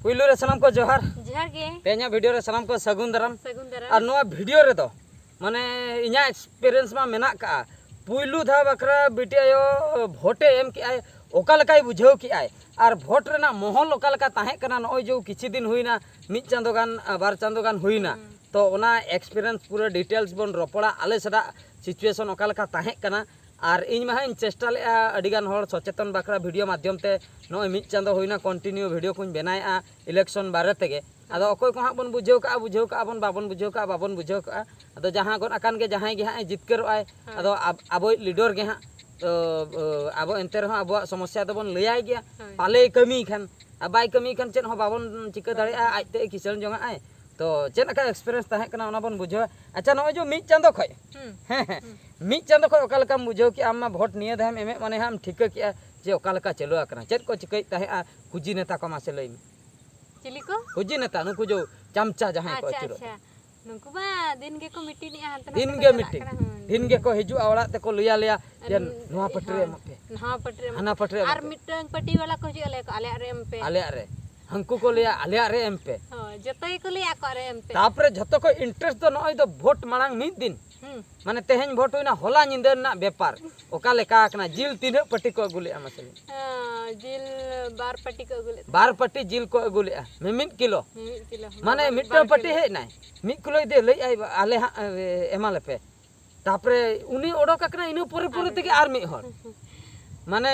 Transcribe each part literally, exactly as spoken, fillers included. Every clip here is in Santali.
ᱯᱩᱭᱞᱩ ᱨᱮ ᱥᱟᱱᱟᱢ ᱠᱚ ᱡᱚᱦᱟᱨ᱾ ᱡᱚᱦᱟᱨ ᱜᱮ᱾ ᱛᱮᱦᱮᱧᱟᱜ ᱵᱷᱤᱰᱤᱭᱳ ᱨᱮ ᱥᱟᱱᱟᱢ ᱠᱚ ᱥᱟᱹᱜᱩᱱ ᱫᱟᱨᱟᱢ᱾ ᱥᱟᱹᱜᱩᱱ ᱫᱟᱨᱟᱢ᱾ ᱟᱨ ᱱᱚᱣᱟ ᱵᱷᱤᱰᱤᱭᱳ ᱨᱮᱫᱚ ᱢᱟᱱᱮ ᱤᱧᱟᱹᱜ ᱮᱠᱥᱯᱤᱨᱤᱭᱮᱱᱥ ᱢᱟ ᱢᱮᱱᱟᱜ ᱠᱟᱜᱼᱟ, ᱯᱩᱭᱞᱩ ᱫᱷᱟᱣ ᱵᱟᱠᱷᱨᱟ ᱵᱤᱴᱤ ᱟᱭᱳ ᱵᱷᱳᱴᱮ ᱮᱢ ᱠᱮᱜᱼᱟᱭ, ᱚᱠᱟ ᱞᱮᱠᱟᱭ ᱵᱩᱡᱷᱟᱹᱣ ᱠᱮᱜᱼᱟᱭ ᱟᱨ ᱵᱷᱳᱴ ᱨᱮᱱᱟᱜ ᱢᱚᱦᱚᱞ ᱚᱠᱟ ᱞᱮᱠᱟ ᱛᱟᱦᱮᱸ ᱠᱟᱱᱟ᱾ ᱱᱚᱜᱼᱚᱭ ᱡᱮ ᱠᱤᱪᱷᱩ ᱫᱤᱱ ᱦᱩᱭᱱᱟ, ᱢᱤᱫ ᱪᱟᱸᱫᱳ ᱜᱟᱱ, ᱟᱨ ᱵᱟᱨ ᱪᱟᱸᱫᱳ ᱜᱟᱱ ᱦᱩᱭᱱᱟ, ᱦᱩᱸ᱾ ᱛᱚ ᱚᱱᱟ ᱮᱠᱥᱯᱤᱨᱤᱭᱮᱱᱥ ᱯᱩᱨᱟᱹ ᱰᱤᱴᱮᱞᱥ ᱵᱚᱱ ᱨᱚᱯᱚᱲᱟ, ᱟᱞᱮ ᱥᱮᱫᱟᱜ ᱥᱤᱪᱩᱭᱮᱥᱚᱱ ᱚᱠᱟ ᱞᱮᱠᱟ ᱛᱟᱦᱮᱸ ᱠᱟᱱᱟ᱾ ᱟᱨ ᱤᱧ ᱢᱟ ᱦᱟᱸᱜ ᱤᱧ ᱪᱮᱥᱴᱟ ᱞᱮᱜᱼᱟ ᱟᱹᱰᱤ ᱜᱟᱱ ᱦᱚᱲ ᱥᱚᱪᱮᱛᱚᱱ ᱵᱟᱠᱷᱨᱟ ᱵᱷᱤᱰᱤᱭᱳ ᱢᱟᱫᱽᱫᱷᱚᱢ ᱛᱮ, ᱱᱚᱜᱼᱚᱭ ᱢᱤᱫ ᱪᱟᱸᱫᱳ ᱦᱩᱭᱱᱟ ᱠᱚᱱᱴᱤᱱᱤᱭᱩ ᱵᱷᱤᱰᱤᱭᱳ ᱠᱚᱧ ᱵᱮᱱᱟᱣᱮᱜᱼᱟ ᱤᱞᱮᱠᱥᱚᱱ ᱵᱟᱨᱮ ᱛᱮᱜᱮ᱾ ᱟᱫᱚ ᱚᱠᱚᱭ ᱠᱚ ᱦᱟᱸᱜ ᱵᱚᱱ ᱵᱩᱡᱷᱟᱹᱣ ᱠᱟᱜᱼᱟ, ᱵᱩᱡᱷᱟᱹᱣ ᱠᱟᱜᱼᱟ ᱵᱚᱱ, ᱵᱟᱵᱚᱱ ᱵᱩᱡᱷᱟᱹᱣ ᱠᱟᱜᱼᱟ, ᱵᱟᱵᱚᱱ ᱵᱩᱡᱷᱟᱹᱣ ᱠᱟᱜᱼᱟ᱾ ᱟᱫᱚ ᱡᱟᱦᱟᱸ ᱜᱚᱫ ᱟᱠᱟᱱ ᱜᱮ ᱡᱟᱦᱟᱸᱭ ᱜᱮ ᱦᱟᱸᱜ ᱮ ᱡᱤᱛᱠᱟᱹᱨᱚᱜᱼᱟᱭ, ᱦᱳᱭ᱾ ᱟᱫᱚ ᱟᱵ- ᱟᱵᱚᱭᱤᱡ ᱞᱤᱰᱟᱨ ᱜᱮ ᱦᱟᱸᱜ, ᱛᱚ, ᱟᱵᱚ ᱮᱱᱛᱮ ᱨᱮᱦᱚᱸ ᱟᱵᱚᱣᱟᱜ ᱥᱚᱢᱚᱥᱥᱟ ᱫᱚᱵᱚᱱ ᱞᱟᱹᱭᱟᱭ ᱜᱮᱭᱟ᱾ ᱦᱳᱭ᱾ ᱯᱟᱞᱮᱭ ᱠᱟᱹᱢᱤᱭ ᱠᱷᱟᱱ, ᱟᱨ ᱵᱟᱭ ᱠᱟᱹᱢᱤᱭ ᱠᱷᱟᱱ ᱪᱮᱫ ᱦᱚᱸ ᱵᱟᱵᱚᱱ ᱪᱤᱠᱟᱹ ᱫᱟᱲᱮᱭᱟᱜᱼᱟ, ᱟᱡ ᱛᱮ ᱠᱤᱥᱟᱹᱬ ᱡᱚᱝᱟᱜ ᱟᱭ᱾ ᱛᱚ ᱪᱮᱫ ᱞᱮᱠᱟ ᱮᱠᱥᱯᱤᱨᱤᱭᱮᱱᱥ ᱛᱟᱦᱮᱸ ᱠᱟᱱᱟ ᱚᱱᱟ ᱵᱚᱱ ᱵᱩᱡᱷᱟᱹᱣᱟ᱾ ᱟᱪᱪᱷᱟ, ᱱᱚᱜᱼᱚᱭ ᱡᱮ ᱢᱤᱫ ᱪᱟᱸᱫᱳ ᱠᱷᱚᱡ, ᱦᱩᱸ᱾ ᱦᱮᱸ, ᱦᱮᱸ, ᱦᱩᱸ᱾ ᱢᱤᱫ ᱪᱟᱸᱫᱳ ᱠᱷᱚᱡ ᱚᱠᱟ ᱞᱮᱠᱟᱢ ᱵᱩᱡᱷᱟᱹᱣ ᱠᱮᱜᱼᱟ? ᱟᱢ ᱢᱟ ᱵᱷᱳᱴ ᱱᱤᱭᱟᱹ ᱫᱷᱟᱣᱮᱢ ᱮᱢᱮᱫ, ᱢᱟᱱᱮ ᱦᱟᱸᱜ ᱮᱢ ᱴᱷᱤᱠᱟᱹ ᱠᱮᱜᱼᱟ ᱡᱮ ᱚᱠᱟ ᱞᱮᱠᱟ ᱪᱟᱹᱞᱩ ᱟᱠᱟᱱᱟ, ᱪᱮᱫ ᱠᱚ ᱪᱤᱠᱟᱹᱭᱮᱫ ᱛᱟᱦᱮᱸᱜᱼᱟ ᱠᱩᱡᱤ ᱱᱮᱛᱟ ᱠᱚ, ᱢᱟᱥᱮ ᱞᱟᱹᱭ ᱢᱮ᱾ ᱪᱤᱞᱤ ᱠᱚ? ᱠᱩᱡᱤ ᱱᱮᱛᱟ, ᱱᱩᱠᱩ ᱡᱮ ᱪᱟᱢᱪᱟ ᱡᱟᱦᱟᱸᱭ ᱠᱚ ᱟᱪᱪᱷᱟ, ᱟᱹᱪᱩᱨᱚᱜ ᱟᱪᱪᱷᱟ᱾ ᱠᱟᱱᱟ᱾ ᱱᱩᱠᱩ ᱢᱟ ᱫᱤᱱ ᱜᱮᱠᱚ ᱢᱤᱴᱤᱝ ᱮᱜᱼᱟ, ᱦᱟᱱᱛᱮ ᱱᱟᱛᱮ ᱫᱤᱱ ᱠᱚ ᱜᱮ ᱪᱟᱞᱟᱜ ᱢᱤᱴᱤᱝ, ᱠᱟᱱᱟ᱾ ᱦᱩᱸ, ᱫᱤᱱ ᱫᱤᱱ ᱜᱮᱠᱚ ᱜᱮ᱾ ᱦᱤᱡᱩᱜᱼᱟ ᱚᱲᱟᱜ ᱛᱮᱠᱚ ᱞᱟᱹᱭ ᱟᱞᱮᱭᱟ ᱡᱮ ᱟᱨ ᱱᱚᱣᱟ ᱯᱟᱹᱴᱤ ᱨᱮ ᱦᱳᱭ, ᱮᱢᱚᱜ ᱯᱮ, ᱱᱚᱣᱟ ᱯᱟᱹᱴᱤ ᱨᱮ ᱮᱢᱚᱜ ᱦᱟᱱᱟ ᱯᱮ᱾ ᱯᱟᱹᱴᱤ ᱨᱮ ᱟᱨ ᱮᱢᱚᱜ ᱯᱮ᱾ ᱢᱤᱫᱴᱟᱝ ᱯᱟᱹᱴᱤ ᱵᱟᱞᱟ ᱠᱚ ᱦᱤᱡᱩᱜᱼᱟ, ᱞᱟᱹᱭᱟ ᱠᱚ, "ᱟᱞᱮᱭᱟᱜ ᱨᱮ ᱮᱢ ᱯᱮ᱾" ᱟᱞᱮᱭᱟᱜ ᱨᱮ᱾ ᱦᱟᱹᱱᱠᱩ ᱠᱚ ᱞᱟᱹᱭᱟ, "ᱟᱞᱮᱭᱟᱜ ᱨᱮ ᱮᱢ ᱯᱮ᱾" ᱦᱳᱭ, ᱡᱚᱛᱚ ᱜᱮᱠᱚ ᱞᱟᱹᱭᱟ, "ᱟᱠᱚᱣᱟᱜ ᱨᱮ ᱮᱢ ᱯᱮ᱾" ᱛᱟᱯᱚᱨᱮ ᱡᱷᱚᱛᱚ ᱠᱷᱚᱡ ᱤᱱᱴᱟᱨᱮᱥᱴ ᱫᱚ ᱱᱚᱜᱼᱚᱭ ᱫᱚ ᱵᱷᱳᱴ ᱢᱟᱲᱟᱝ ᱢᱤᱫ ᱫᱤᱱ᱾ ᱦᱩᱸ᱾ ᱢᱟᱱᱮ ᱛᱮᱦᱮᱧ ᱵᱷᱳᱴ ᱦᱩᱭᱱᱟ, ᱦᱚᱞᱟ ᱧᱤᱫᱟᱹ ᱨᱮᱱᱟᱜ ᱵᱮᱯᱟᱨ ᱚᱠᱟ ᱞᱮᱠᱟ ᱟᱠᱟᱱᱟ? ᱡᱤᱞ ᱛᱤᱱᱟᱹᱜ ᱯᱟᱹᱴᱤ ᱠᱚ ᱟᱹᱜᱩ ᱞᱮᱜᱼᱟ ᱢᱟᱥᱮ ᱞᱟᱹᱭ ᱢᱮ? ᱦᱮᱸ, ᱡᱤᱞ ᱵᱟᱨ ᱯᱟᱹᱴᱤ ᱠᱚ ᱟᱹᱜᱩ ᱞᱮᱫ ᱵᱟᱨ ᱛᱟᱦᱮᱸᱫ᱾ ᱯᱟᱹᱴᱤ ᱡᱤᱞ ᱠᱚ ᱟᱹᱜᱩ ᱞᱮᱜᱼᱟ, ᱢᱤᱢᱤᱫ ᱠᱤᱞᱳ᱾ ᱢᱤᱢᱤᱫ ᱠᱤᱞᱳ᱾ ᱢᱟᱱᱮ ᱵᱟᱨ ᱢᱤᱫᱴᱟᱝ ᱯᱟᱹᱴᱤ ᱠᱤᱞᱳ᱾ ᱦᱮᱡ ᱮᱱᱟᱭ, ᱢᱤᱫ ᱠᱤᱞᱳ ᱤᱫᱤ ᱞᱟᱹᱭᱮᱫ ᱟᱭ, "ᱟᱞᱮ ᱦᱟᱸᱜ, ᱮ, ᱮᱢᱟᱞᱮᱯᱮ᱾" ᱛᱟᱯᱚᱨᱮ ᱩᱱᱤ ᱚᱰᱚᱠ ᱟᱠᱟᱱᱟ, ᱤᱱᱟᱹ ᱯᱚᱨᱮ ᱯᱚᱨᱮ ᱟᱨ ᱛᱮᱜᱮ ᱟᱨ ᱢᱤᱫ ᱦᱚᱲ᱾ ᱢᱟᱱᱮ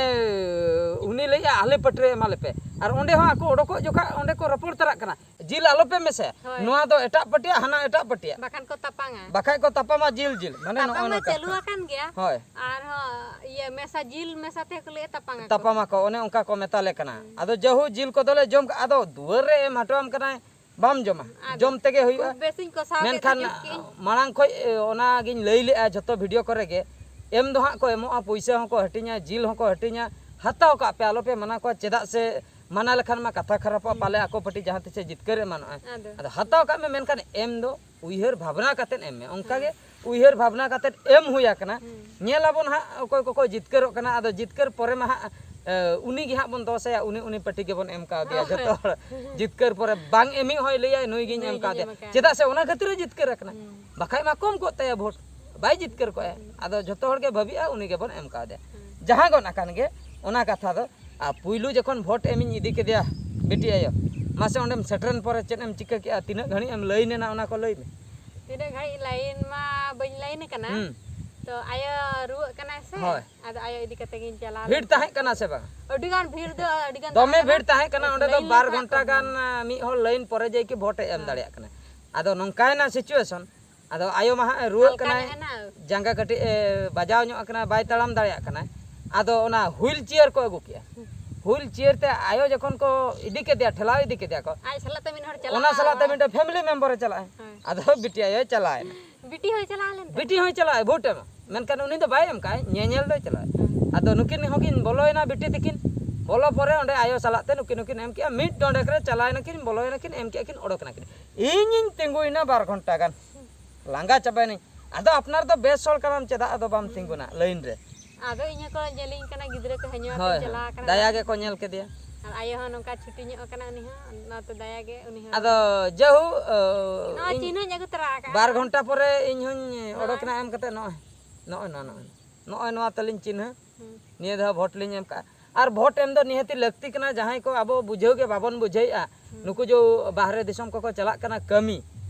ᱩᱱᱤ ᱞᱟᱹᱭᱮᱫᱼᱟ, "ᱟᱞᱮ ᱯᱟᱹᱴᱤ ᱨᱮ ᱮᱢᱟᱞᱮᱯᱮ᱾" ᱟᱨ ᱚᱸᱰᱮ ᱦᱚᱸ ᱟᱠᱚ ᱚᱰᱚᱠᱚᱜ ᱡᱚᱠᱷᱟᱜ ᱚᱸᱰᱮ ᱠᱚ ᱨᱚᱯᱚᱲ ᱛᱟᱨᱟᱜ ᱠᱟᱱᱟ, "ᱡᱤᱞ ᱟᱞᱚᱯᱮ ᱢᱮᱥᱟᱭᱟ, ᱦᱳᱭ᱾ ᱱᱚᱣᱟ ᱫᱚ ᱮᱴᱟᱜ ᱯᱟᱹᱴᱤᱭᱟᱜ, ᱦᱟᱱᱟ ᱮᱴᱟᱜ ᱯᱟᱹᱴᱤᱭᱟᱜ᱾" ᱵᱟᱠᱷᱟᱱ ᱠᱚ ᱛᱟᱯᱟᱝᱟ᱾ ᱵᱟᱠᱷᱟᱡ ᱠᱚ ᱛᱟᱯᱟᱢᱟ ᱡᱤᱞ ᱡᱤᱞ᱾ ᱢᱟᱱᱮ ᱛᱟᱯᱟᱢ ᱱᱚᱜᱼᱚ ᱢᱟ ᱱᱚᱝᱠᱟ ᱪᱟᱹᱞᱩ ᱠᱟᱛᱷᱟ᱾ ᱟᱠᱟᱱ ᱜᱮᱭᱟ᱾ ᱦᱳᱭ᱾ ᱟᱨᱦᱚᱸ ᱤᱭᱟᱹ ᱢᱮᱥᱟ, ᱡᱤᱞ ᱢᱮᱥᱟ ᱛᱮᱦᱚᱸ ᱠᱚ ᱞᱟᱹᱭᱮᱫ ᱛᱟᱯᱟᱝ ᱟᱠᱚ᱾ ᱛᱟᱯᱟᱢ ᱟᱠᱚ, ᱚᱱᱮ ᱚᱱᱠᱟ ᱠᱚ ᱢᱮᱛᱟ ᱞᱮ ᱠᱟᱱᱟ᱾ ᱦᱩᱸ᱾ ᱟᱫᱚ ᱡᱟᱹᱦᱩ ᱡᱤᱞ ᱠᱚᱫᱚᱞᱮ ᱡᱚᱢ ᱠᱟᱜᱼᱟ, ᱟᱫᱚ ᱫᱩᱣᱟᱹᱨ ᱨᱮ ᱮᱢ ᱦᱚᱴᱚᱣᱟᱢ ᱠᱟᱱᱟᱭ, ᱵᱟᱢ ᱡᱚᱢᱟ, ᱟᱫᱚ ᱡᱚᱢ ᱛᱮᱜᱮ ᱦᱩᱭᱩᱜᱼᱟ᱾ ᱠᱷᱩᱵ ᱵᱮᱥᱤᱧ ᱠᱚᱥᱟᱣ ᱛᱮ ᱢᱮᱱᱠᱷᱟᱱ ᱡᱚᱢ ᱠᱮᱜᱼᱟᱹᱧ᱾ ᱢᱟᱲᱟᱝ ᱠᱷᱚᱡ, ᱮ, ᱚᱱᱟᱜᱤᱧ ᱞᱟᱹᱭ ᱞᱮᱜᱼᱟ, ᱡᱷᱚᱛᱚ ᱵᱷᱤᱰᱤᱭᱳ ᱠᱚᱨᱮ ᱜᱮ, ᱮᱢ ᱫᱚ ᱦᱟᱸᱜ ᱠᱚ ᱮᱢᱚᱜᱼᱟ, ᱯᱩᱭᱥᱟᱹ ᱦᱚᱸᱠᱚ ᱦᱟᱹᱴᱤᱧᱟ, ᱡᱤᱞ ᱦᱚᱸᱠᱚ ᱦᱟᱹᱴᱤᱧᱟ, ᱦᱟᱛᱟᱣ ᱠᱟᱜ ᱯᱮ, ᱟᱞᱚᱯᱮ ᱢᱟᱱᱟ ᱠᱚᱣᱟ᱾ ᱪᱮᱫᱟᱜ ᱥᱮ ᱢᱟᱱᱟ ᱞᱮᱠᱷᱟᱱ ᱢᱟ ᱠᱟᱛᱷᱟ ᱠᱷᱟᱨᱟᱯᱚᱜᱼᱟ, ᱦᱩᱸ᱾ ᱯᱟᱞᱮ ᱟᱠᱚ ᱯᱟᱹᱴᱤ ᱡᱟᱦᱟᱸ ᱛᱤᱥᱮ ᱡᱤᱛᱠᱟᱹᱨ ᱮᱢᱟᱱᱚᱜᱼᱟ᱾ ᱟᱫᱚ᱾ ᱟᱫᱚ ᱦᱟᱛᱟᱣ ᱠᱟᱜ ᱢᱮ, ᱢᱮᱱᱠᱷᱟᱱ ᱮᱢ ᱫᱚ ᱩᱭᱦᱟᱹᱨ ᱵᱷᱟᱵᱽᱱᱟ ᱠᱟᱛᱮᱫ ᱮᱢ ᱢᱮ᱾ ᱚᱱᱠᱟ ᱜᱮ ᱦᱩᱸ᱾ ᱩᱭᱦᱟᱹᱨ ᱵᱷᱟᱵᱽᱱᱟ ᱠᱟᱛᱮᱫ ᱮᱢ ᱦᱩᱭ ᱟᱠᱟᱱᱟ᱾ ᱦᱩᱸ᱾ ᱧᱮᱞ ᱟᱵᱚᱱ ᱦᱟᱸᱜ ᱚᱠᱚᱭ ᱠᱚᱠᱚ ᱡᱤᱛᱠᱟᱹᱨᱚᱜ ᱠᱟᱱᱟ᱾ ᱟᱫᱚ ᱡᱤᱛᱠᱟᱹᱨ ᱯᱚᱨᱮ ᱢᱟ ᱦᱟᱸᱜ ᱮ, ᱩᱱᱤ ᱜᱮ ᱦᱟᱸᱜ ᱵᱚᱱ ᱫᱚᱥᱟᱭᱟ, ᱩᱱᱤ ᱩᱱᱤ ᱯᱟᱹᱴᱤ ᱜᱮᱵᱚᱱ ᱮᱢ ᱠᱟᱣᱫᱮᱭᱟ᱾ ᱦᱳᱭ᱾ ᱡᱚᱛᱚ ᱦᱚᱲ ᱡᱤᱛᱠᱟᱹᱨ ᱯᱚᱨᱮ ᱵᱟᱝ ᱮᱢᱤᱡ ᱦᱚᱸᱭ ᱞᱟᱹᱭᱟᱭ, "ᱱᱩᱭ ᱜᱤᱧ ᱱᱩᱭ ᱮᱢ ᱜᱤᱧ ᱠᱟᱣᱫᱮᱭᱟ", ᱮᱢ ᱟᱠᱟᱫᱮᱭᱟ᱾ ᱪᱮᱫᱟᱜ ᱥᱮ ᱚᱱᱟ ᱠᱷᱟᱹᱛᱤᱨ ᱮ ᱡᱤᱛᱠᱟᱹᱨ ᱟᱠᱟᱱᱟ᱾ ᱦᱩᱸ᱾ ᱵᱟᱠᱷᱟᱡ ᱢᱟ ᱠᱚᱢ ᱠᱚᱜ ᱛᱟᱭᱟ ᱵᱷᱳᱴ, ᱵᱟᱭ ᱡᱤᱛᱠᱟᱹᱨ ᱠᱚᱜᱼᱟ᱾ ᱦᱩᱸ᱾ ᱟᱫᱚ ᱡᱚᱛᱚ ᱦᱚᱲ ᱜᱮ ᱵᱷᱟᱹᱵᱤᱜᱼᱟ, ᱩᱱᱤ ᱜᱮᱵᱚᱱ ᱮᱢ ᱠᱟᱣᱫᱮᱭᱟ᱾ ᱦᱩᱸ᱾ ᱡᱟᱦᱟᱸ ᱜᱚᱱ ᱟᱠᱟᱱ ᱜᱮ, ᱚᱱᱟ ᱠᱟᱛᱷᱟ ᱫᱚ, ᱟᱨ ᱯᱩᱭᱞᱩ ᱡᱚᱠᱷᱚᱱ ᱵᱷᱳᱴ ᱮᱢᱤᱧ ᱤᱫᱤ ᱠᱮᱫᱮᱭᱟ ᱵᱤᱴᱤ ᱟᱭᱳ, ᱢᱟᱥᱮ ᱚᱸᱰᱮᱢ ᱥᱮᱴᱮᱨᱮᱱ ᱯᱚᱨᱮ ᱪᱮᱫ ᱮᱢ ᱪᱤᱠᱟᱹ ᱠᱮᱜᱼᱟ? ᱛᱤᱱᱟᱹᱜ ᱜᱷᱟᱹᱲᱤᱡ ᱮᱢ ᱞᱟᱹᱭᱤᱱ ᱮᱱᱟ, ᱚᱱᱟ ᱠᱚ ᱞᱟᱹᱭ ᱢᱮ᱾ ᱛᱤᱱᱟᱹᱜ ᱜᱷᱟᱹᱲᱤᱡ ᱞᱟᱭᱤᱱ ᱢᱟ ᱵᱟᱹᱧ ᱞᱟᱭᱤᱱ ᱟᱠᱟᱱᱟ᱾ ᱦᱩᱸ᱾ ᱛᱚ ᱟᱭᱳ ᱨᱩᱣᱟᱹᱜ ᱠᱟᱱᱟᱭ ᱥᱮ, ᱦᱳᱭ᱾ ᱟᱫᱚ ᱟᱭᱳ ᱤᱫᱤ ᱠᱟᱛᱮ ᱜᱤᱧ ᱪᱟᱞᱟᱣ ᱵᱷᱤᱲ ᱞᱮᱱ ᱛᱟᱦᱮᱸ ᱛᱟᱦᱮᱸᱫ᱾ ᱠᱟᱱᱟ ᱥᱮ ᱵᱟᱝ? ᱟᱹᱰᱤ ᱜᱟᱱ ᱵᱷᱤᱲ ᱫᱚ, ᱟᱹᱰᱤ ᱜᱟᱱ ᱫᱚᱢᱮ ᱛᱟᱦᱮᱸ ᱠᱟᱱᱟ᱾ ᱵᱷᱤᱲ ᱛᱟᱦᱮᱸ ᱠᱟᱱᱟ, ᱚᱸᱰᱮ ᱫᱚ ᱞᱟᱭᱤᱱ ᱞᱮ ᱵᱟᱨ ᱛᱟᱦᱮᱸ ᱜᱷᱚᱱᱴᱟ ᱠᱟᱱᱟ᱾ ᱜᱟᱱ, ᱟ, ᱢᱤᱫ ᱦᱚᱲ ᱞᱟᱭᱤᱱ ᱯᱚᱨᱮ ᱡᱟᱭ ᱠᱤ ᱵᱷᱳᱴ ᱮ ᱮᱢ ᱦᱮᱸ᱾ ᱫᱟᱲᱮᱭᱟᱜ ᱠᱟᱱᱟ᱾ ᱟᱫᱚ ᱱᱚᱝᱠᱟᱭᱮᱱᱟ situation, ᱟᱫᱚ ᱟᱭᱳ ᱢᱟ ᱦᱟᱸᱜ ᱮ ᱨᱩᱣᱟᱹᱜ ᱦᱟᱞᱠᱟ ᱠᱟᱱᱟᱭ, ᱧᱚᱜ ᱮᱱᱟ᱾ ᱡᱟᱸᱜᱟ ᱠᱟᱹᱴᱤᱡ ᱮ ᱵᱟᱡᱟᱣ ᱧᱚᱜ ᱟᱠᱟᱱᱟ, ᱵᱟᱭ ᱛᱟᱲᱟᱢ ᱫᱟᱲᱮᱭᱟᱜ ᱠᱟᱱᱟ᱾ ᱟᱫᱚ ᱚᱱᱟ ᱦᱩᱭᱤᱞ ᱪᱮᱭᱟᱨ ᱠᱚ ᱟᱹᱜᱩ ᱠᱮᱜᱼᱟ᱾ ᱦᱩᱭᱤᱞ ᱪᱮᱭᱟᱨ ᱛᱮ ᱟᱭᱳ ᱡᱚᱠᱷᱚᱱ ᱠᱚ ᱤᱫᱤ ᱠᱮᱫᱮᱭᱟ, ᱴᱷᱮᱞᱟᱣ ᱤᱫᱤ ᱠᱮᱫᱮᱭᱟ ᱠᱚ, ᱟᱡ ᱥᱟᱞᱟᱜ ᱛᱮ ᱢᱤᱫ ᱦᱚᱲ ᱪᱟᱞᱟᱜ ᱚᱱᱟ ᱥᱟᱞᱟᱜ ᱛᱮ ᱠᱟᱱᱟ᱾ ᱢᱤᱫᱴᱮᱱ family member ᱮ ᱪᱟᱞᱟᱜᱼᱟ᱾ ᱦᱳᱭ᱾ ᱟᱫᱚ ᱵᱤᱴᱤ ᱟᱭᱳᱭ ᱪᱟᱞᱟᱣᱮᱱᱟ᱾ ᱵᱤᱴᱤ ᱦᱚᱸᱭ ᱪᱟᱞᱟᱣ ᱞᱮᱱ ᱛᱟᱭᱟ᱾ ᱵᱤᱴᱤ ᱦᱚᱸᱭ ᱪᱟᱞᱟᱜᱼᱟ, ᱵᱷᱳᱴ ᱮᱢ᱾ ᱢᱮᱱᱠᱷᱟᱱ ᱩᱱᱤ ᱫᱚ ᱵᱟᱭ ᱮᱢ ᱠᱟᱜᱼᱟ, ᱧᱮᱧᱮᱞ ᱫᱚᱭ ᱪᱟᱞᱟᱜᱼᱟ᱾ ᱦᱩᱸ᱾ ᱟᱫᱚ ᱱᱩᱠᱤᱱ ᱦᱚᱸᱠᱤᱱ ᱵᱚᱞᱚᱭᱮᱱᱟ ᱵᱤᱴᱤ ᱛᱤᱠᱤᱱ᱾ ᱵᱚᱞᱚ ᱯᱚᱨᱮ ᱚᱸᱰᱮ ᱟᱭᱳ ᱥᱟᱞᱟᱜ ᱛᱮ ᱱᱩᱠᱤᱱ ᱦᱚᱸᱠᱤᱱ ᱮᱢ ᱠᱮᱜᱼᱟ᱾ ᱢᱤᱫ ᱰᱚᱸᱰᱮᱠ ᱨᱮ ᱪᱟᱞᱟᱣᱮᱱᱟ ᱠᱤᱱ, ᱵᱚᱞᱚᱭᱮᱱᱟ ᱠᱤᱱ, ᱮᱢ ᱠᱮᱜᱼᱟ ᱠᱤᱱ, ᱚᱰᱚᱠ ᱮᱱᱟ ᱠᱤᱱ᱾ ᱤᱧᱤᱧ ᱛᱤᱸᱜᱩᱭᱮᱱᱟ ᱵᱟᱨ ᱜᱷᱚᱱᱴᱟ ᱜᱟᱱ᱾ ᱞᱟᱸᱜᱟ ᱪᱟᱵᱟᱭᱮᱱᱟᱹᱧ᱾ ᱟᱫᱚ ᱟᱯᱱᱟᱨ ᱫᱚ ᱵᱮᱥ ᱦᱚᱲ ᱠᱟᱱᱟᱢ, ᱪᱮᱫᱟᱜ ᱟᱫᱚ ᱵᱟᱢ ᱛᱤᱸᱜᱩᱱᱟ ᱞᱟᱭᱤᱱ ᱨᱮ? ᱟᱫᱚ ᱤᱧ ᱦᱚᱸᱠᱚ ᱧᱮᱞᱤᱧ ᱠᱟᱱᱟ, ᱜᱤᱫᱽᱨᱟᱹ ᱠᱚ ᱦᱟᱹᱧᱣᱟ ᱦᱳᱭ, ᱛᱮᱧ ᱪᱟᱞᱟᱣ ᱦᱳᱭ᱾ ᱠᱟᱱᱟ᱾ ᱫᱟᱭᱟ ᱜᱮᱠᱚ ᱧᱮᱞ ᱠᱮᱫᱮᱭᱟ᱾ ᱟᱨ ᱟᱭᱳ ᱦᱚᱸ ᱱᱚᱝᱠᱟ ᱪᱷᱩᱴᱤ ᱧᱚᱜ ᱟᱠᱟᱱᱟ, ᱩᱱᱤ ᱦᱚᱸ ᱚᱱᱟᱛᱮ ᱫᱟᱭᱟ ᱜᱮ, ᱩᱱᱤ ᱦᱚᱸ᱾ ᱟᱫᱚ ᱡᱟᱭᱦᱳᱠ, ᱚ, ᱱᱚᱣᱟ ᱤᱧ ᱪᱤᱱᱦᱟᱹᱧ ᱟᱹᱜᱩ ᱛᱚᱨᱟ ᱟᱠᱟᱜᱼᱟ᱾ ᱵᱟᱨ ᱜᱷᱚᱱᱴᱟ ᱯᱚᱨᱮ ᱤᱧ ᱦᱚᱸᱧ ᱚᱰᱚᱠ ᱦᱳᱭ᱾ ᱮᱱᱟ ᱮᱢ ᱠᱟᱛᱮ, ᱱᱚᱜᱼᱚᱭ, ᱱᱚᱜᱼᱚᱭ ᱱᱚᱣᱟ, ᱱᱚᱜᱼᱚᱭ᱾ ᱱᱚᱜᱼᱚᱭ ᱱᱚᱣᱟ ᱛᱟᱹᱞᱤᱧ ᱪᱤᱱᱦᱟᱹ᱾ ᱦᱩᱸ᱾ ᱱᱤᱭᱟᱹ ᱫᱷᱟᱣ ᱵᱷᱳᱴ ᱞᱤᱧ ᱮᱢ ᱠᱟᱜᱼᱟ᱾ ᱟᱨ ᱵᱷᱳᱴ ᱮᱢ ᱫᱚ ᱱᱤᱦᱟᱹᱛᱤ ᱞᱟᱹᱠᱛᱤ ᱠᱟᱱᱟ, ᱡᱟᱦᱟᱸᱭ ᱠᱚ ᱟᱵᱚ ᱵᱩᱡᱷᱟᱹᱣ ᱜᱮ ᱵᱟᱵᱚᱱ ᱵᱩᱡᱷᱟᱹᱣᱮᱫᱼᱟ᱾ ᱦᱩᱸ᱾ ᱱᱩᱠᱩ ᱡᱚ ᱵᱟᱦᱨᱮ ᱫᱤᱥᱚᱢ ᱠᱚᱠᱚ ᱪᱟᱞᱟᱜ ᱠᱟᱱᱟ ᱠᱟᱹᱢᱤ,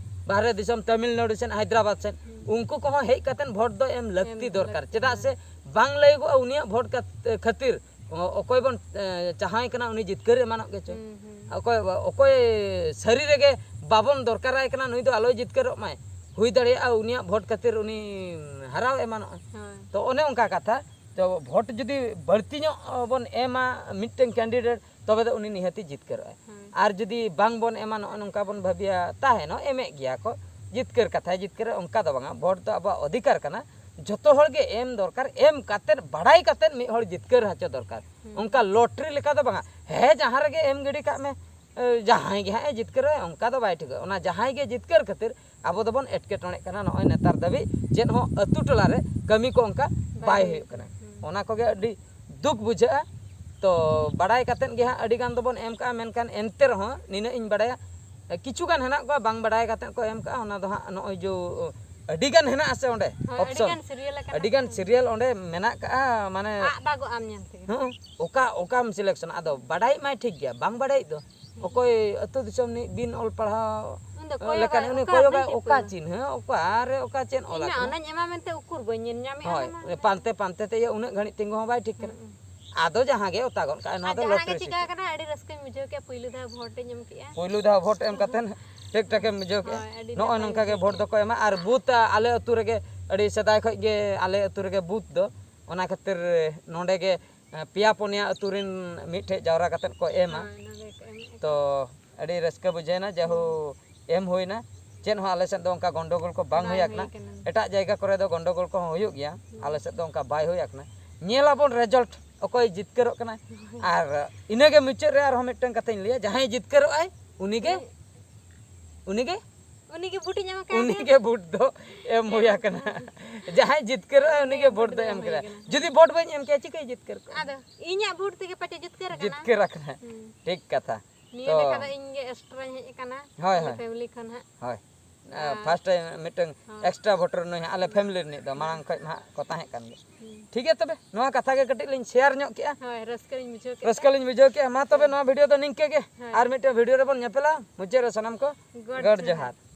ᱵᱟᱦᱨᱮ ᱫᱤᱥᱚᱢ ᱛᱟᱢᱤᱞᱱᱟᱲᱩ ᱥᱮᱫ, ᱦᱟᱭᱫᱨᱟᱵᱟᱫᱽ ᱥᱮᱫ, ᱦᱩᱸ᱾ ᱩᱱᱠᱩ ᱠᱚᱦᱚᱸ ᱦᱮᱡ ᱠᱟᱛᱮᱫ ᱵᱷᱳᱴ ᱫᱚ ᱮᱢ ᱞᱟᱹᱠᱛᱤ ᱮᱢ ᱫᱚᱨᱠᱟᱨ᱾ ᱞᱟᱹᱠᱛᱤ ᱪᱮᱫᱟᱜ ᱠᱟᱱᱟ᱾ ᱥᱮ ᱵᱟᱝ ᱞᱟᱹᱭᱚᱜᱚᱜᱼᱟ ᱩᱱᱤᱭᱟᱜ ᱵᱷᱳᱴ ᱠᱟᱛ-, ᱠᱷᱟᱹᱛᱤᱨ ᱚ-, ᱚᱠᱚᱭ ᱵᱚᱱ, ᱮ, ᱪᱟᱦᱟᱣᱮ ᱠᱟᱱᱟ ᱩᱱᱤ ᱡᱤᱛᱠᱟᱹᱨ ᱮᱢᱟᱱᱚᱜ ᱜᱮᱪᱚ᱾ ᱦᱩᱸ, ᱦᱩᱸ᱾ ᱚᱠᱚᱭ, ᱚᱠᱚᱭ ᱥᱟᱹᱨᱤ ᱨᱮᱜᱮ ᱵᱟᱵᱚᱱ ᱫᱚᱨᱠᱟᱨᱟᱭ ᱠᱟᱱᱟ, ᱱᱩᱭ ᱫᱚ ᱟᱞᱚᱭ ᱡᱤᱛᱠᱟᱹᱨᱚᱜ ᱢᱟᱭ᱾ ᱦᱩᱭ ᱫᱟᱲᱮᱭᱟᱜᱼᱟ ᱩᱱᱤᱭᱟᱜ ᱵᱷᱳᱴ ᱠᱷᱟᱹᱛᱤᱨ ᱩᱱᱤ ᱦᱟᱨᱟᱣ ᱮᱢᱟᱱᱚᱜᱼᱟ᱾ ᱦᱳᱭ᱾ ᱛᱚ ᱚᱱᱮ ᱚᱱᱠᱟ ᱠᱟᱛᱷᱟ᱾ ᱛᱚ ᱵᱷᱳᱴ ᱡᱩᱫᱤ ᱵᱟᱹᱲᱛᱤ ᱧᱚᱜ ᱵᱚᱱ ᱮᱢᱟ ᱢᱤᱫᱴᱮᱱ candidate, ᱛᱚᱵᱮ ᱫᱚ ᱩᱱᱤ ᱱᱤᱦᱟᱹᱛᱤ ᱡᱤᱛᱠᱟᱹᱨᱚᱜᱼᱟᱭ᱾ ᱦᱳᱭ᱾ ᱟᱨ ᱡᱩᱫᱤ ᱵᱟᱝ ᱵᱚᱱ ᱮᱢᱟ, ᱱᱚᱜᱼᱚ ᱱᱚᱝᱠᱟ ᱵᱚᱱ ᱵᱷᱟᱹᱵᱤᱭᱟ, ᱛᱟᱦᱮᱱᱚᱜ ᱮᱢᱮᱜ ᱜᱮᱭᱟ ᱠᱚ, ᱡᱤᱛᱠᱟᱹᱨ ᱠᱟᱛᱷᱟᱭ ᱡᱤᱛᱠᱟᱹᱨᱟ, ᱚᱱᱠᱟ ᱫᱚ ᱵᱟᱝᱟ᱾ ᱵᱷᱳᱴ ᱫᱚ ᱟᱵᱚᱣᱟᱜ ᱚᱫᱷᱤᱠᱟᱨ ᱠᱟᱱᱟ, ᱡᱚᱛᱚ ᱦᱚᱲ ᱜᱮ ᱮᱢ ᱫᱚᱨᱠᱟᱨ, ᱮᱢ ᱠᱟᱛᱮᱫ, ᱵᱟᱲᱟᱭ ᱠᱟᱛᱮᱫ ᱢᱤᱫ ᱦᱚᱲ ᱡᱤᱛᱠᱟᱹᱨ ᱦᱚᱪᱚ ᱫᱚᱨᱠᱟᱨ᱾ ᱦᱩᱸ᱾ ᱚᱱᱠᱟ lottery ᱞᱮᱠᱟ ᱫᱚ ᱵᱟᱝᱟ, ᱦᱮᱸ, ᱡᱟᱦᱟᱸ ᱨᱮᱜᱮ ᱮᱢ ᱜᱤᱰᱤ ᱠᱟᱜ ᱢᱮ, ᱮ, ᱡᱟᱦᱟᱸᱭ ᱜᱮ ᱦᱟᱸᱜ ᱮ ᱡᱤᱛᱠᱟᱹᱨᱚᱜᱼᱟ, ᱚᱱᱠᱟ ᱫᱚ ᱵᱟᱭ ᱴᱷᱤᱠᱚᱜᱼᱟ᱾ ᱚᱱᱟ ᱡᱟᱦᱟᱸᱭ ᱜᱮ ᱡᱤᱛᱠᱟᱹᱨ ᱠᱷᱟᱹᱛᱤᱨ ᱟᱵᱚ ᱫᱚᱵᱚᱱ ᱮᱴᱠᱮᱴᱚᱬᱮᱜ ᱠᱟᱱᱟ, ᱱᱚᱜᱼᱚᱭ ᱱᱮᱛᱟᱨ ᱫᱷᱟᱹᱵᱤᱡ ᱪᱮᱫ ᱦᱚᱸ ᱟᱹᱛᱩ ᱴᱚᱞᱟ ᱨᱮ ᱠᱟᱹᱢᱤ ᱠᱚ ᱚᱱᱠᱟ ᱵᱟᱭ ᱵᱟᱭ ᱦᱩᱭᱩᱜ ᱦᱩᱭᱩᱜ ᱠᱟᱱᱟ᱾ ᱠᱟᱱᱟ᱾ ᱦᱩᱸ᱾ ᱚᱱᱟ ᱠᱚᱜᱮ ᱟᱹᱰᱤ ᱫᱩᱠ ᱵᱩᱡᱷᱟᱹᱜᱼᱟ᱾ ᱛᱚ ᱵᱟᱲᱟᱭ ᱠᱟᱛᱮᱫ ᱜᱮ ᱦᱟᱸᱜ ᱟᱹᱰᱤ ᱜᱟᱱ ᱫᱚᱵᱚᱱ ᱮᱢ ᱠᱟᱜᱼᱟ, ᱢᱮᱱᱠᱷᱟᱱ ᱮᱱᱛᱮ ᱨᱮᱦᱚᱸ ᱱᱤᱱᱟᱹᱜ ᱤᱧ ᱵᱟᱲᱟᱭᱟ, ᱠᱤᱪᱷᱩ ᱜᱟᱱ ᱦᱮᱱᱟᱜ ᱠᱚᱣᱟ ᱵᱟᱝ ᱵᱟᱲᱟᱭ ᱠᱟᱛᱮᱫ ᱠᱚ ᱮᱢ ᱠᱟᱜᱼᱟ᱾ ᱚᱱᱟ ᱫᱚ ᱦᱟᱸᱜ ᱱᱚᱜᱼᱚᱭ ᱡᱮ ᱟᱹᱰᱤ ᱜᱟᱱ ᱦᱮᱱᱟᱜᱼᱟ ᱥᱮ ᱚᱸᱰᱮ ᱦᱳᱭ, ᱟᱹᱰᱤ ᱚᱯᱥᱚᱱ, ᱜᱟᱱ serial ᱟᱠᱟᱱᱟ ᱟᱹᱰᱤ ᱜᱟᱱ ᱥᱮ᱾ ᱥᱤᱨᱤᱭᱟᱞ ᱚᱸᱰᱮ ᱢᱮᱱᱟᱜ ᱠᱟᱜᱼᱟ, ᱢᱟᱱᱮ ᱟᱜ ᱫᱟᱜᱚᱜ ᱟᱢ ᱧᱮᱞ ᱛᱮᱜᱮ᱾ ᱦᱩᱸ, ᱚᱠᱟ ᱚᱠᱟᱢ ᱥᱤᱞᱮᱠᱥᱚᱱᱟ? ᱟᱫᱚ ᱵᱟᱰᱟᱭᱤᱡ ᱢᱟᱭ ᱴᱷᱤᱠ ᱜᱮᱭᱟ, ᱵᱟᱝ ᱵᱟᱰᱟᱭᱤᱡ ᱫᱚ ᱚᱠᱚᱭ ᱟᱹᱛᱩ ᱫᱤᱥᱚᱢ ᱨᱤᱱᱤᱡ ᱵᱤᱱ ᱚᱞ ᱯᱟᱲᱦᱟᱣ ᱩᱱᱤ ᱫᱚ ᱞᱮᱠᱟᱱ ᱠᱚᱭᱚᱜᱟᱭ, ᱩᱱᱤ ᱚᱠᱟ ᱠᱚᱭᱚᱜᱟᱭ ᱵᱟᱹᱧ ᱚᱠᱟ ᱴᱷᱤᱠᱟᱹᱣᱟ᱾ ᱪᱤᱱᱦᱟᱹ, ᱚᱠᱟᱨᱮ ᱚᱠᱟ ᱪᱮᱫ ᱚᱞ ᱤᱧ ᱢᱟ ᱟᱠᱟᱱᱟ? ᱚᱱᱟᱧ ᱮᱢᱟ ᱢᱮᱱᱛᱮ ᱩᱠᱩᱨ ᱵᱟᱹᱧ ᱧᱮᱞ ᱧᱟᱢᱮᱫᱼᱟ ᱦᱳᱭ, ᱚᱱᱟ ᱢᱟ᱾ ᱯᱟᱱᱛᱮ ᱯᱟᱱᱛᱮ ᱛᱮ ᱤᱭᱟᱹ ᱩᱱᱟᱹᱜ ᱜᱷᱟᱹᱲᱤᱡ ᱛᱤᱸᱜᱩ ᱦᱚᱸ ᱵᱟᱭ ᱴᱷᱤᱠ ᱠᱟᱱᱟ᱾ ᱦᱩᱸ᱾ ᱟᱫᱚ ᱡᱟᱦᱟᱸ ᱜᱮ ᱚᱛᱟ ᱜᱚᱫ ᱠᱟᱜᱼᱟᱭ, ᱱᱚᱣᱟ ᱟᱨ ᱫᱚ ᱡᱟᱦᱟᱸ ᱜᱮ ᱞᱚᱴᱟᱨᱤ ᱪᱤᱠᱟ ᱥᱤᱥᱴᱮᱢ᱾ ᱠᱟᱱᱟ, ᱟᱹᱰᱤ ᱨᱟᱹᱥᱠᱟᱹᱧ ᱵᱩᱡᱷᱟᱹᱣ ᱠᱮᱫᱼᱟ, ᱯᱩᱭᱞᱩ ᱫᱷᱟᱣ ᱵᱷᱳᱴ ᱮᱢ ᱠᱟᱛᱮ᱾ ᱴᱷᱤᱠ ᱴᱷᱟᱠᱮᱢ ᱵᱩᱡᱷᱟᱹᱣ ᱠᱮᱫᱼᱟ᱾ ᱦᱳᱭ, ᱟᱹᱰᱤ ᱱᱚᱜᱼᱚᱭ ᱱᱟᱯᱟᱭ ᱱᱚᱝᱠᱟ ᱜᱮ ᱵᱩᱡᱷᱟᱹᱣ ᱵᱷᱳᱴ ᱠᱮᱫᱼᱟ᱾ ᱫᱚᱠᱚ ᱮᱢᱟ᱾ ᱟᱨ ᱵᱩᱛᱷ ᱟᱞᱮ ᱟᱹᱛᱩ ᱨᱮᱜᱮ ᱟᱹᱰᱤ ᱥᱮᱫᱟᱭ ᱠᱷᱚᱱ ᱜᱮ ᱟᱞᱮ ᱟᱹᱛᱩ ᱨᱮᱜᱮ ᱵᱩᱛᱷ ᱫᱚ, ᱚᱱᱟ ᱠᱷᱟᱹᱛᱤᱨ ᱱᱚᱰᱮ ᱜᱮ ᱯᱮᱭᱟ ᱯᱩᱱᱭᱟ ᱟᱹᱛᱩ ᱨᱮᱱ ᱢᱤᱫ ᱴᱷᱮᱱ ᱡᱟᱣᱨᱟ ᱠᱟᱛᱮ ᱠᱚ ᱮᱢᱟ᱾ ᱦᱳᱭ, ᱱᱚᱰᱮ ᱠᱚ ᱮᱢᱮᱫᱼᱟ᱾ ᱛᱚ ᱟᱹᱰᱤ ᱨᱟᱹᱥᱠᱟᱹ ᱵᱩᱡᱷᱟᱹᱣᱮᱱᱟ, ᱡᱮᱦᱩ ᱮᱢ ᱦᱩᱭᱱᱟ᱾ ᱪᱮᱫ ᱦᱚᱸ ᱟᱞᱮ ᱥᱮᱫ ᱫᱚ ᱚᱱᱠᱟ ᱜᱚᱱᱰᱚᱜᱳᱞ ᱠᱚ ᱵᱟᱝ ᱵᱟᱝ ᱦᱩᱭ ᱟᱠᱟᱱᱟ᱾ ᱦᱩᱭ ᱟᱠᱟᱱᱟ᱾ ᱮᱴᱟᱜ ᱡᱟᱭᱜᱟ ᱠᱚᱨᱮ ᱫᱚ ᱜᱚᱱᱰᱚᱜᱳᱞ ᱠᱚᱦᱚᱸ ᱦᱩᱭᱩᱜ ᱜᱮᱭᱟ, ᱦᱩᱸ᱾ ᱟᱞᱮ ᱥᱮᱫ ᱫᱚ ᱚᱱᱠᱟ ᱵᱟᱭ ᱦᱩᱭ ᱟᱠᱟᱱᱟ᱾ ᱧᱮᱞ ᱟᱵᱚᱱ ᱨᱮᱡᱟᱞᱴ, ᱚᱠᱚᱭ ᱡᱤᱛᱠᱟᱹᱨᱚᱜ ᱠᱟᱱᱟᱭ᱾ ᱟᱨ ᱤᱱᱟᱹᱜᱮ ᱢᱩᱪᱟᱹᱫ ᱨᱮ ᱟᱨᱦᱚᱸ ᱢᱤᱫᱴᱟᱝ ᱠᱟᱛᱷᱟᱧ ᱞᱟᱹᱭᱟ, ᱡᱟᱦᱟᱸᱭ ᱡᱤᱛᱠᱟᱹᱨᱚᱜ ᱟᱭ ᱩᱱᱤᱜᱮ, ᱩᱱᱤᱜᱮ, ᱩᱱᱤᱜᱮ ᱵᱷᱳᱴᱤᱧ ᱮᱢ ᱟᱠᱟᱫ ᱩᱱᱤᱜᱮ ᱵᱷᱳᱴ ᱫᱚ ᱮᱢ ᱦᱩᱭ ᱟᱠᱟᱱᱟ᱾ ᱡᱟᱦᱟᱸᱭ ᱡᱤᱛᱠᱟᱹᱨᱚᱜ ᱟᱭ ᱩᱱᱤᱜᱮ ᱵᱷᱳᱴ ᱫᱚ ᱮᱢ ᱠᱮᱫᱟ᱾ ᱡᱩᱫᱤ ᱵᱷᱳᱴ ᱵᱟᱹᱧ ᱮᱢ ᱠᱮᱭᱟ, ᱪᱤᱠᱟᱹᱭ ᱡᱤᱛᱠᱟᱹᱨ ᱠᱚᱜᱼᱟ? ᱟᱫᱚ ᱤᱧᱟᱹᱜ ᱵᱷᱳᱴ ᱛᱮᱜᱮ ᱯᱟᱪᱮ ᱡᱤᱛᱠᱟᱹᱨ ᱟᱠᱟᱱᱟ᱾ ᱡᱤᱛᱠᱟᱹᱨ ᱟᱠᱟᱱᱟ᱾ ᱦᱩᱸ᱾ ᱴᱷᱤᱠ ᱠᱟᱛᱷᱟ᱾ ᱱᱤᱭᱟᱹ ᱛᱚ ᱞᱮᱠᱷᱟ ᱫᱚ ᱤᱧ ᱜᱮ extra ᱤᱧ ᱦᱮᱡ ᱟᱠᱟᱱᱟ᱾ ᱦᱳᱭ, ᱟᱞᱮ ᱦᱳᱭ᱾ family ᱠᱷᱚᱱ ᱦᱟᱸᱜ᱾ ᱦᱳᱭ᱾ ᱟᱨ ᱯᱷᱟᱥᱴ ᱴᱟᱭᱤᱢ ᱢᱤᱫᱴᱟᱝ ᱦᱳᱭ᱾ ᱮᱠᱥᱴᱨᱟ ᱵᱷᱳᱴᱟᱨ ᱱᱩᱭ ᱦᱟᱸᱜ ᱟᱞᱮ family ᱨᱤᱱᱤᱡ ᱫᱚ, ᱢᱟᱲᱟᱝ ᱠᱷᱚᱱ ᱢᱟ ᱦᱟᱸᱜ ᱠᱚ ᱛᱟᱦᱮᱸ ᱠᱟᱱ ᱜᱮ᱾ ᱦᱩᱸ᱾ ᱴᱷᱤᱠ ᱜᱮᱭᱟ, ᱛᱚᱵᱮ ᱱᱚᱣᱟ ᱠᱟᱛᱷᱟ ᱜᱮ ᱠᱟᱹᱴᱤᱡ ᱞᱤᱧ share ᱧᱚᱜ ᱠᱮᱜᱼᱟ᱾ ᱦᱳᱭ, ᱨᱟᱹᱥᱠᱟᱹ ᱞᱤᱧ ᱵᱩᱡᱷᱟᱹᱣ ᱠᱮᱫᱟ᱾ ᱨᱟᱹᱥᱠᱟᱹ ᱞᱤᱧ ᱵᱩᱡᱷᱟᱹᱣ ᱠᱮᱜᱼᱟ᱾ ᱢᱟ ᱛᱚᱵᱮ ᱦᱳᱭ᱾ ᱱᱚᱣᱟ video ᱫᱚ ᱱᱤᱝᱠᱟᱹ ᱜᱮ᱾ ᱦᱳᱭ᱾ ᱟᱨ ᱢᱤᱫᱴᱮᱱ video ᱨᱮᱵᱚᱱ ᱧᱮᱯᱮᱞᱟ᱾ ᱢᱩᱪᱟᱹᱫ ᱨᱮ ᱥᱟᱱᱟᱢ ᱠᱚ ᱜᱚᱰ ᱜᱚᱰ ᱡᱚᱦᱟᱨ᱾ ᱡᱚᱦᱟᱨ᱾